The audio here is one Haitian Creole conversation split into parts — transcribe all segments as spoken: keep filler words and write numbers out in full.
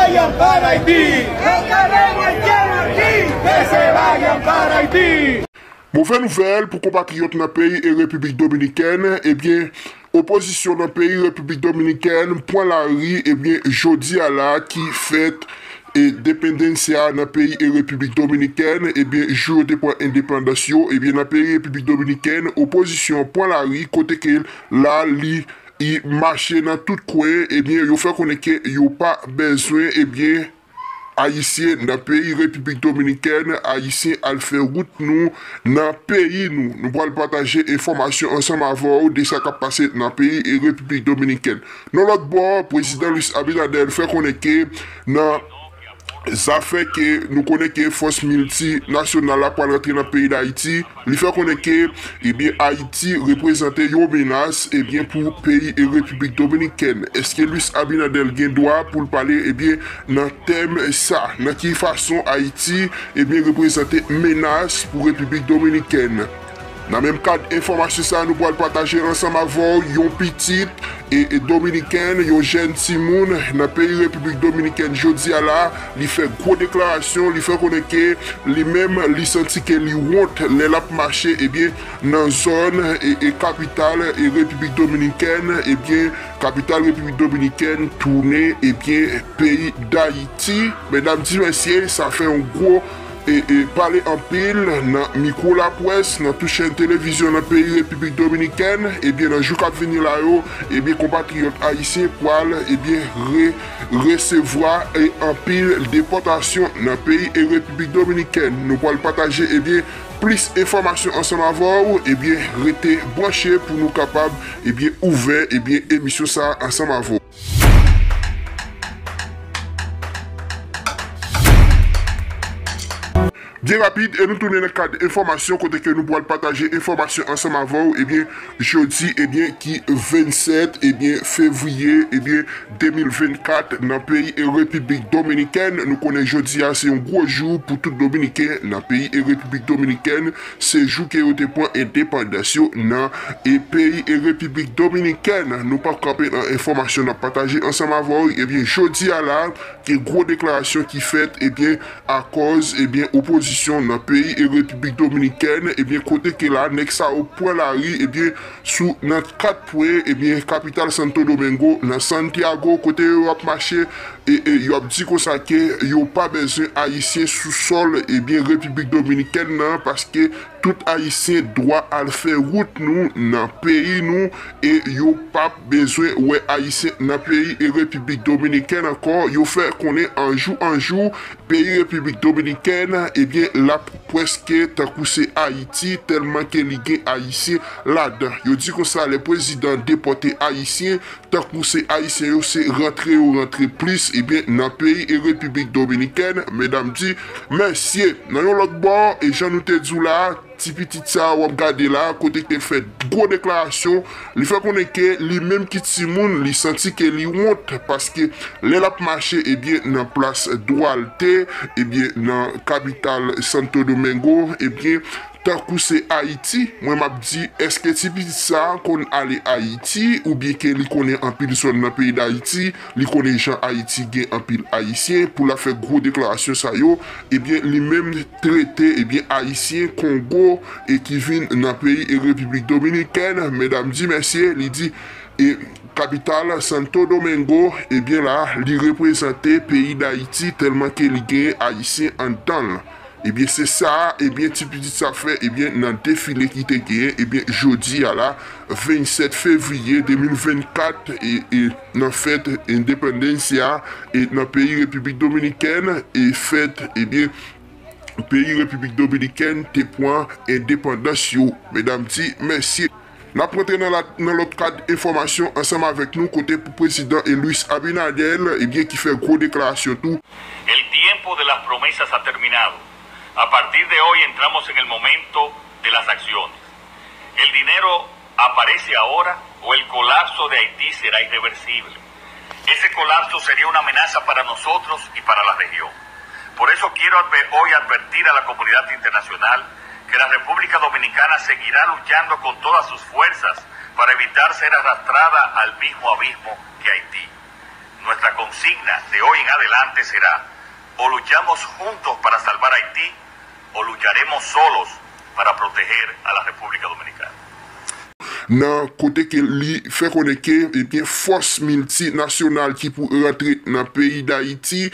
Haitian para Haití. No queremos haitiano aquí. Que se vayan para Haití. Move nouvèl pou konpatriyòt nan peyi e Repiblik Dominikèn, ebyen, opozisyon nan peyi Repiblik Dominikèn pran lari, ebyen, jodi a la ki fèt e Independencia nan peyi e Repiblik Dominikèn, ebyen, jou yo te pran endepandans yo, ebyen, nan peyi Repiblik Dominikèn, opozisyon pran lari kote ke la li i mache nan tout kwen, ebyen, yo fè konnen ke yo pa bezwen, ebyen, Ayisyen nan peyi Repiblik Dominikèn, Ayisyen al fè wout nou nan peyi nou. Nou pral pataje enfòmasyon ansanm avè w de sa k ap pase nan peyi e Repiblik Dominikèn. Nan lòt bò, Prezidan Luis Abinader fè konnen ke nan zafè ke nou konnen ke fòs miltinasyonal la pral rantre nan peyi Dayiti, li fè konnen ke, ebyen, Ayiti reprezante yon menas, ebyen, pou peyi e Repiblik Dominikèn. Èske Luis Abinader gen dwa pou l pale, ebyen, nan tèm sa? Nan ki fason Ayiti, ebyen, reprezante menas pou Repiblik Dominikèn? Nan menm kad enfòmasyon sa, nou pral pataje ansanm avè w yon pitit e, e dominiken, yon jèn timoun nan peyi Repiblik Dominikèn jodi a la, li fè gwo deklarasyon, li fè konnen ke li menm, li santi ke li wont lè l ap mache, ebyen, nan zòn e, e kapital e Repiblik Dominikèn, ebyen, kapital Repiblik Dominikèn tounen, ebyen, peyi Dayiti. Medam di mesye, sa fè yon gwo e, e pale anpil nan mikwo lapwès, nan tout chèn televizyon nan peyi Repiblik Dominikèn, ebyen, nan jou k ap vini la yo, ebyen, konpatriyòt ayisyen pral, ebyen, re-, resevwa e anpil depòtasyon nan peyi e Repiblik Dominikèn. Nou pral pataje, ebyen, plis enfòmasyon ansanm avè w, ebyen, rete branche pou nou kapab, ebyen, ouvè, ebyen, emisyon sa a ansanm avè w. Byen rapid, e nou tounen nan kad enfòmasyon kote ke nou pral pataje enfòmasyon ansanm avè w, ebyen, jodi, ebyen, ki vennsèt, ebyen, fevriye, ebyen, de mil vennkat nan peyi e Repiblik Dominikèn. Nou konnen jodi a se yon gwo jou pou tout Dominiken nan peyi e Repiblik Dominikèn. Se jou ke yo te pran endepandans yo nan e peyi e Repiblik Dominikèn. Nou p ap kanpe nan enfòmasyon n ap pataje ansanm avè w. Ebyen, jodi a la, gen gwo deklarasyon ki fèt, ebyen, akòz, ebyen, opozisyon nan peyi e Repiblik Dominikèn, ebyen, kote ke la, nèg sa yo pran lari, ebyen, sou nan kat pwen, ebyen, kapital Santo Domingo, nan Santiago, kote yo ap mache, e, e yo ap di konsa ke yo pa bezwen Ayisyen sou sòl, ebyen, Repiblik Dominikèn nan, paske tout Ayisyen dwa al fè wout nou nan peyi nou, e yo p ap bezwen wè Ayisyen nan peyi e Repiblik Dominikèn ankò. Yo fè konnen anjou anjou, peyi Repiblik Dominikèn, ebyen, l ap prèske tankou se Ayiti, tèlman ke li gen Ayisyen ladan. Yo di konsa, lè prezidan depòte Ayisyen, tankou se Ayisyen yo, se rantre yo rantre plis, ebyen, nan peyi e Repiblik Dominikèn, medam di, mesye, nan yon lòt bò, e jan nou te di w la, ti pitit sa a w ap gade la, kote ke l fè gwo deklarasyon, li fè konnen ke li menm ki timoun, li santi ke li wont, paske lè l ap mache, ebyen, nan plas Duarte, ebyen, nan kapital Santo Domingo, ebyen, tankou se Ayiti, mwen m ap di, èske ti pitit sa a konn ale Ayiti, oubyen ke li konnen anpil zòn nan peyi Dayiti, li konnen jan Ayiti gen anpil Ayisyen, pou l ap fè gwo deklarasyon sa yo, ebyen, li menm trete, ebyen, Ayisyen Kongo, e ki vin nan peyi e Repiblik Dominikèn, medam di mesye, li di, e kapital Santo Domingo, ebyen, la, li reprezante peyi Dayiti tèlman ke li gen Ayisyen anndan l. Ebyen, se sa, ebyen, ti pitit sa fè, ebyen, nan defile ki te genyen, ebyen, jodi a la, vennsèt fevriye de mil vennkat, e, e nan fèt Independencia, e nan peyi Repiblik Dominikèn, e fèt, ebyen, peyi Repiblik Dominikèn te pran endepandans yo. Medam di, mesye. N ap rantre nan la, nan lòt kad enfòmasyon ansanm avèk nou, kote pou prezidan e Luis Abinader, ebyen, ki fè gwo deklarasyon tou. El tiempo de las promesas ha terminado. A partir de hoy entramos en el momento de las acciones. El dinero aparece ahora o el colapso de Haití será irreversible. Ese colapso sería una amenaza para nosotros y para la región. Por eso quiero adver-, hoy advertir a la comunidad internacional que la República Dominicana seguirá luchando con todas sus fuerzas para evitar ser arrastrada al mismo abismo que Haití. Nuestra consigna de hoy en adelante será: o luchamos juntos para salvar Haití, o lucharemos solos para proteger a la República Dominicana. Nan kote ke li fè konnen ke, ebyen, fòs miltinasyonal ki pou rantre nan peyi Dayiti,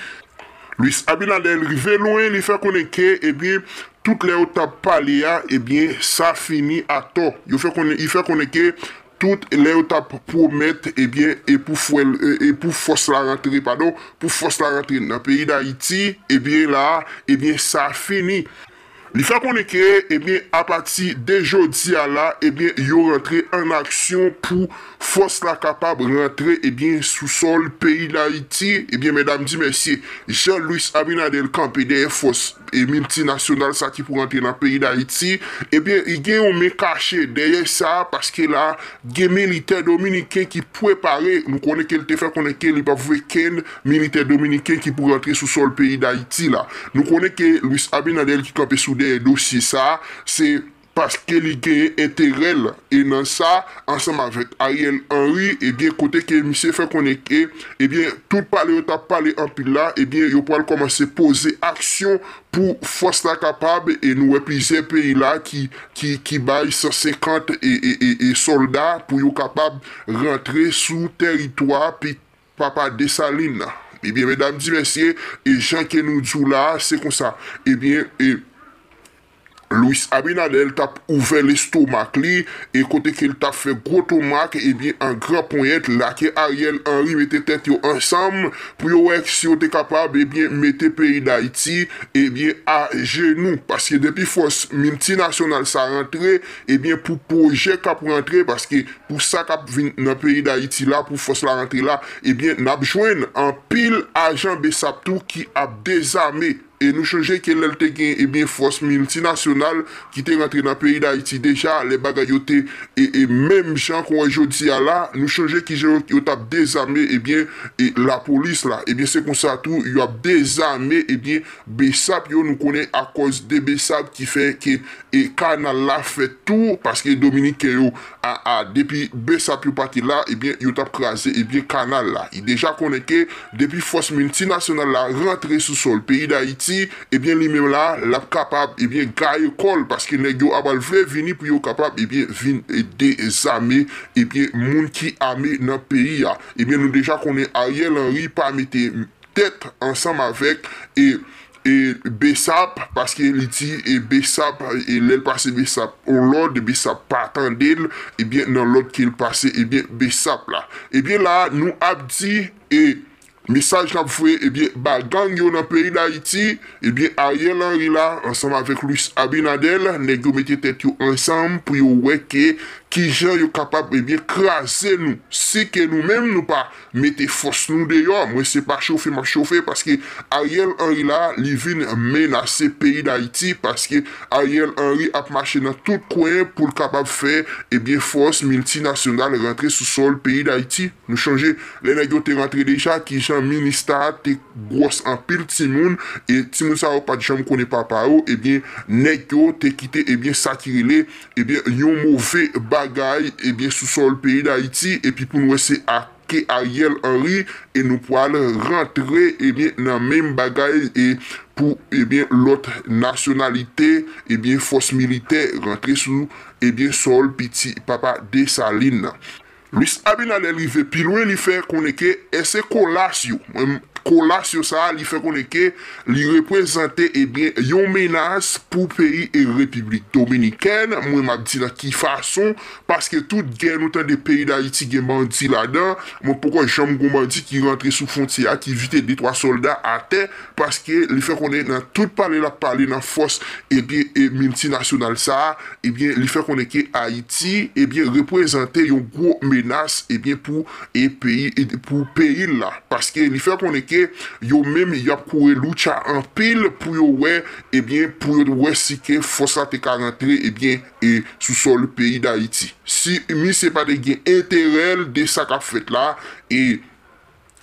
Luis Abinader rive lwen, li fè konnen ke, ebyen, tout lè yo t ap pale a, ebyen, sa fini atò. Yo fè konnen, li fè konnen ke tout lè yo t ap pwomèt, ebyen, e pou fwèl, e pou fòs la rantre, padon, pou fòs la rantre nan peyi Dayiti, ebyen, la, ebyen, sa fini. Li fè konnen ke, ebyen, apati de jodi a la, ebyen, yo rantre an aksyon pou fòs la kapab rantre, ebyen, sou sòl peyi Dayiti. Ebyen, medam di mesye, jan Luis Abinader kanpe dèyè fòs e miltinasyonal sa ki pou rantre nan peyi Dayiti, ebyen, li gen yon men kache dèyè sa, paske la, gen militè dominiken ki prepare. Nou konnen ke li te fè konnen ke li p ap voye kenn militè dominiken ki pou rantre sou sòl peyi Dayiti la. Nou konnen ke Luis Abinader ki kanpe sou dèyè dosye sa, se paske li genyen enterè l e nan sa, ansanm avèk Ariel Henry, ebyen, kote ke misye fè konnen ke, ebyen, tout pale yo t ap pale anpil la, ebyen, yo pral kòmanse poze aksyon pou fòs la kapab, e nou wè plizyè peyi la ki, ki, ki bay san senkant e, e, e, e sòlda pou yo kapab rantre sou tèritwa pi papa Desalin nan. Ebyen, medam di mesye, e jan ke nou di w la, se konsa. Ebyen, e Luis Abinader t ap ouvè lestomak li, e kote ke l t ap fè gwo tomak, ebyen, an gran ponyèt, la ke Ariel Henry mete tèt yo ansanm pou yo wè si yo te kapab, ebyen, mete peyi Dayiti, ebyen, ajenou. Paske depi fòs miltinasyonal sa rantre, ebyen, pou pwojè k ap rantre, paske pou sa k ap vin nan peyi Dayiti la, pou fòs la rantre la, ebyen, n ap jwenn anpil ajan besap tou ki ap dezame. E nou chonje ke lè l te gen, ebyen, fòs miltinasyonal ki te rantre nan peyi Dayiti deja, lè bagay yo te, e, e menm jan kon wè jodi a la, nou chonje ki jan yo, yo t ap dezame, ebyen, e lapolis la. Ebyen, se konsa tou, yo ap dezame, ebyen, besap yo, nou konnen akòz de besap ki fè ke, e kanal la fèt tou, paske dominiken yo, a, a, depi besap yo pa te la, ebyen, yo t ap kraze, ebyen, kanal la. Li deja konnen ke depi fòs miltinasyonal la rantre sou sòl peyi Dayiti, ebyen, li menm la, l ap kapab, ebyen, gaye kò l, paske nèg yo ap al vle vini pou yo kapab, ebyen, vin, e, dezame, ebyen, moun ki ame nan peyi a. Ebyen, nou deja konnen Ariel Henry pa mete tèt ansanm avèk, e, e besap, paske li di, e besap, e lè l pase besap on lòd, besap pa tande l, ebyen, nan lòd ke l pase, ebyen, besap la. Ebyen, la, nou ap di, e mesaj n ap voye, ebyen, ba gang yo nan peyi Dayiti, ebyen, Ariel Henry la, ansanm avèk Luis Abinader, nèg yo mete tèt yo ansanm pou yo wè ke kijan yo kapab, ebyen, kraze nou. Si ke nou menm, nou pa mete fòs nou deyò, mwen se pa chofe m ap chofe, paske Ariel Henry la, li vin menase peyi Dayiti, paske Ariel Henry ap mache nan tout kwen pou l kapab fè, ebyen, fòs miltinasyonal rantre sou sòl peyi Dayiti. Nou chonje, lè nèg yo te rantre deja, kijan Minista te gwòs anpil timoun, e timoun sa yo pa t janm konnen papa yo, ebyen, nèg yo te kite, ebyen, sa ki rele, ebyen, yon move bagay, ebyen, sou sòl peyi Dayiti, epi pou n wè se ak ke Ariel Henry, e nou pral rantre, ebyen, nan menm bagay, e pou, ebyen, lòt nasyonalite, ebyen, fòs militè rantre sou, ebyen, sòl piti papa Desalin nan. Luis Abinader rive pi lwen, li fè konnen ke e se kolas yo. Mwen, kolas yo sa a, li fè konnen ke li reprezante, ebyen, yon menas pou peyi e Repiblik Dominikèn. Mwen, m ap di nan ki fason, paske tout gè nou tande peyi Dayiti gen bandi ladan. Mwen poko janm gon bandi ki rantre sou fwontyè a, ki vite de twa sòlda atè, paske li fè konnen nan tout pale l ap pale nan fòs, ebyen, e miltinasyonal sa a, ebyen, li fè konnen ke Ayiti, ebyen, reprezante yon gwo menas, ebyen, pou, e peyi, e pou peyi l la. Paske li fè konnen ke yo menm, y ap kouri lucha anpil pou yo wè, ebyen, pou yo wè si ke fòs la te ka rantre, ebyen, e sou sòl peyi Dayiti. Si misye pa te gen enterè l de sa k ap fèt la, e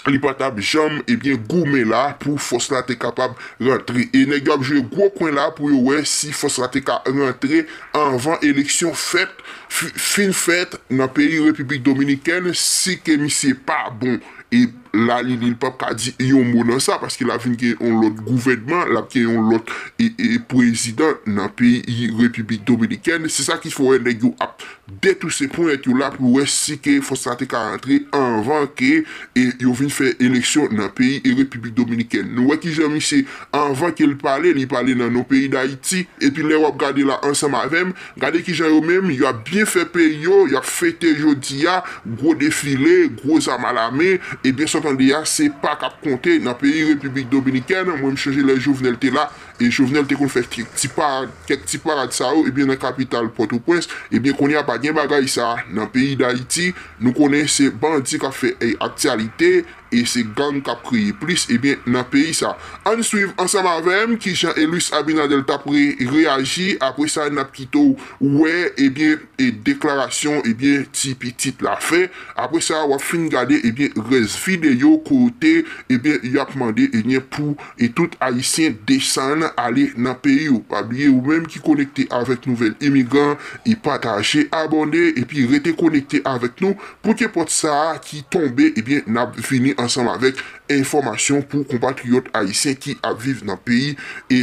li pa t ap janm, ebyen, goumen la pou fòs la te kapab rantre. E nèg yo ap jwe gwo kwen la pou yo wè si fòs la te ka rantre anvan eleksyon fèt, fi-, fin fèt nan peyi Repiblik Dominikèn, si ke misye pa bon. E Lalili, li p ap ka di yon mo nan sa, paske l ap vin gen yon lòt gouvènman, l ap gen yon lòt e, e, prezidan nan peyi Repiblik Dominikèn. Se sa ki fè w wè nèg yo ap detouse ponyèt yo la pou wè si ke fòs la te ka rantre anvan ke e yo vin fè eleksyon nan peyi e Repiblik Dominikèn. Nou wè kijan misye, anvan ke l pale, li pale nan non peyi Dayiti. Epi lè w ap gade la ansanm avè m, gade kijan yo menm, y ap byen fè peyi yo, y ap fete jodi a, gwo defile, gwo zam alamen, ebyen sa w tande a, se pa k ap konte nan peyi Repiblik Dominikèn. Mwen, m chonje lè Jovenel te la, e Jovenel te konn fè kèk ti parad, kèk ti parad sa yo, ebyen nan kapital Pòtoprens, ebyen kounye a pa gen bagay sa nan peyi Dayiti. Nou konnen se bandi k ap fè, e, aktyalite, e se gang k ap kreye plis, ebyen nan peyi sa. Ann swiv ansanm avè m kijan Luis Abinader t ap re-, reyaji. Apre sa, n ap kite w wè, ebyen, e deklarasyon, ebyen, ti pitit la fè. Apre sa, w ap fin gade, ebyen, rès videyo kote, ebyen, y ap mande, ebyen, pou e tout Ayisyen desann ale nan peyi w. Pa bliye, ou menm ki konekte avèk Nouvèl Imigran, e pataje, abòne, epi rete konekte avèk nou pou ke pòt sa a ki tonbe, ebyen, n ap vini ansanm avèk enfòmasyon pou konpatriyòt ayisyen ki ap viv nan peyi e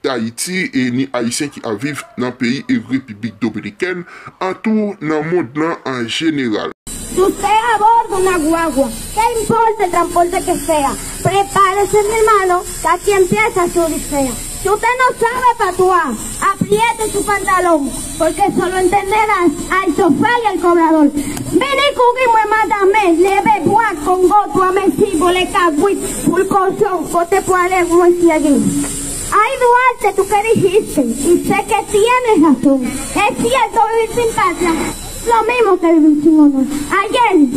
Dayiti, e ni ayisyen ki ap viv nan peyi e Repiblik Dominikèn, antou nan mond lan an jeneral. Si usted a bordo una guagua, ¿qué importa el transporte que sea? Prepárese, mi hermano, que aquí empieza su odisea. Si usted no sabe patuá, apriete su pantalón, porque solo entenderás al chofer y al cobrador. Vini kuki mwen madame, leve bwa kongo twa mesi bole kagwit, pul kochon, kote pwale mwen syege. Ay Duarte, tú que dijiste, y sé que tienes razón. Es cierto, vivir sin patria es lo mismo que vivir sin honor. Ayer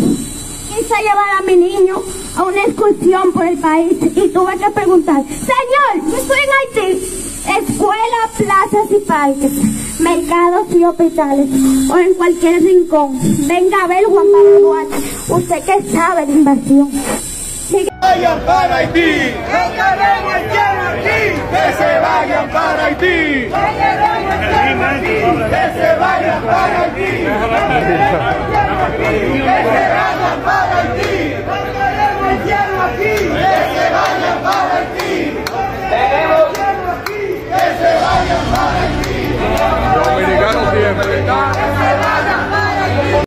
quise llevar a mi niño a una excursión por el país y tuve que preguntar, señor, yo estoy en Haití. Escuelas, plazas y parques, mercados y hospitales, o en cualquier rincón. Venga a ver Juan Pablo Duarte, usted que sabe de invasión. Sigue. Vayan para Haití. No queremos haitianos aquí. Que se vayan para Haití.